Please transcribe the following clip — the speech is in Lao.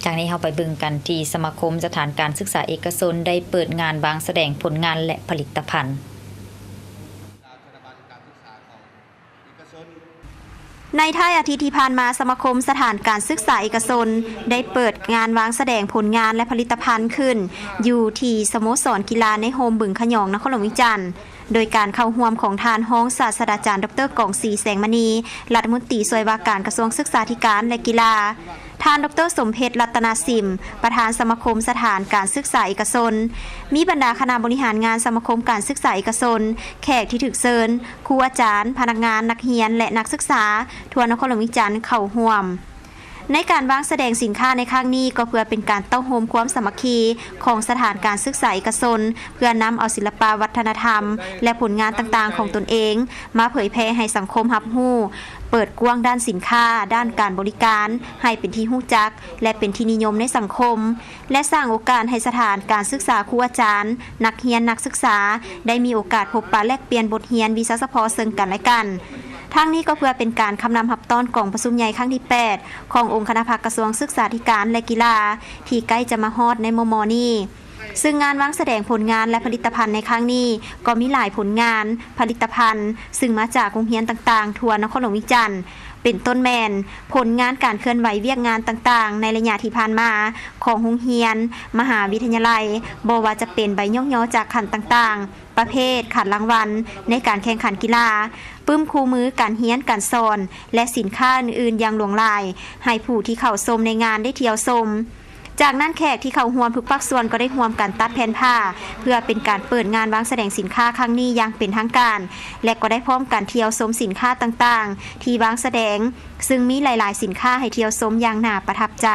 ຈາກນີ້ເຮົາໄປເບິ່ງກັນທີ່ສະມາຄົມສະຖານການສຶກສາເອກະຊົນ ໄດ້ເປີດງານວາງສະແດງຜົນງານ ແລະ ຜະລິດຕະພັນ. ໃນທ້າຍອາທິດທີ່ຜ່ານມາ, ສະມາຄົມສະຖານການສຶກສາເອກະຊົນ ໄດ້ເປີດງານວາງສະແດງຜົນງານ ແລະ ຜະລິດຕະພັນຂຶ້ນ ຢູ່ທີ່ສະໂມສອນກິລາໃນໂຮມບຶງຂະຫຍອງ ນະຄອນຫຼວງວຽງຈັນ. ໂດຍການເຂົ້າຮ່ວມຂອງທ່ານຮອງສາດສະດາຈານ ດຣ ກອງສີ ແສງມະນີ ລັດຖະມົນຕີຊ່ວຍວ່າການກະຊວງສຶກສາທິການ ແລະ ກິລາ, ທ່ານ ດຣ ສົມເພັດ ລັດຕະນະສິມ ປະທານສະມາຄົມສະຖານການສຶກສາເອກະຊົນ, ມີບັນດາຄະນະບໍລິຫານງານສະມາຄົມການສຶກສາເອກະຊົນ, ແຂກທີ່ຖືກເຊີນ, ຄູອາຈານ, ພະນັກງານ, ນັກຮຽນ ແລະ ນັກສຶກສາ ທົ່ວນະຄອນຫຼວງວຽງຈັນເຂົ້າຮ່ວມ. ໃນການວາງສະແດງສິນຄ້າໃນຄັ້ງນີ້ ກໍເພື່ອເປັນການເຕົ້າໂຮມຄວາມສາມັກຄີຂອງສະຖານການສຶກສາເອກະຊົນ ເພື່ອນຳເອົາສິລະປະວັດທະນະທຳ ແລະ ຜົນງານຕ່າງໆຂອງຕົນເອງ ມາເຜີຍແຜ່ໃຫ້ສັງຄົມຮັບຮູ້, ເປີດກວ້າງດ້ານສິນຄ້າ, ດ້ານການບໍລິການ ໃຫ້ເປັນທີ່ຮູ້ຈັກ ແລະ ເປັນທີ່ນິຍົມໃນສັງຄົມ ແລະ ສ້າງໂອກາດໃຫ້ສະຖານການສຶກສາ, ຄູອາຈານ, ນັກຮຽນ, ນັກສຶກສາ ໄດ້ມີໂອກາດພົບປະແລກປ່ຽນບົດຮຽນວິຊາສະເພາະເຊິ່ງກັນ ແລະ ກັນ. ທັງນີ້ກໍເພື່ອເປັນການຄຳນັບຮັບຕ້ອນກອງປະຊຸມໃຫຍ່ຄັ້ງທີແປດ ຂອງອົງຄະນະພັກກະຊວງສຶກສາທິການ ແລະ ກິລາ ທີ່ໃກ້ຈະມາຮອດໃນມໍ່ໆນີ້. ຊຶ່ງງານວາງສະແດງຜົນງານ ແລະ ຜະລິດຕະພັນໃນຄັ້ງນີ້ ກໍມີຫຼາຍຜົນງານ, ຜະລິດຕະພັນ ຊຶ່ງມາຈາກໂຮງຮຽນຕ່າງໆທົ່ວນະຄອນຫຼວງວຽງຈັນ, ເປັນຕົ້ນແມ່ນ ຜົນງານການເຄື່ອນໄຫວວຽກງານຕ່າງໆໃນໄລຍະທີ່ຜ່ານມາຂອງໂຮງຮຽນ, ມະຫາວິທະຍາໄລ, ບໍ່ວ່າຈະເປັນໃບຍ້ອງຍໍຈາກຂັ້ນຕ່າງໆ, ປະເພດ, ຂັນລາງວັນໃນການແຂ່ງຂັນກິລາ, ປຶ້ມຄູ່ມືການຮຽນການສອນ ແລະ ສິນຄ້າອື່ນໆຢ່າງຫຼວງຫຼາຍ ໃຫ້ຜູ້ທີ່ເຂົ້າຊົມໃນງານໄດ້ທ່ຽວຊົມ. ຈາກນັ້ນແຂກທີ່ເຂົ້າຮ່ວມທຸກພາກສ່ວນກໍໄດ້ຮ່ວມກັນຕັດແຜ່ນຜ້າ ເພື່ອເປັນການເປີດງານວາງສະແດງສິນຄ້າຄັ້ງນີ້ຢ່າງເປັນທາງການ ແລະ ກໍໄດ້ພ້ອມກັນທ່ຽວຊົມສິນຄ້າຕ່າງໆທີ່ວາງສະແດງ, ຊຶ່ງມີຫຼາຍໆສິນຄ້າໃຫ້ທ່ຽວຊົມຢ່າງໜ້າປະທັບໃຈ.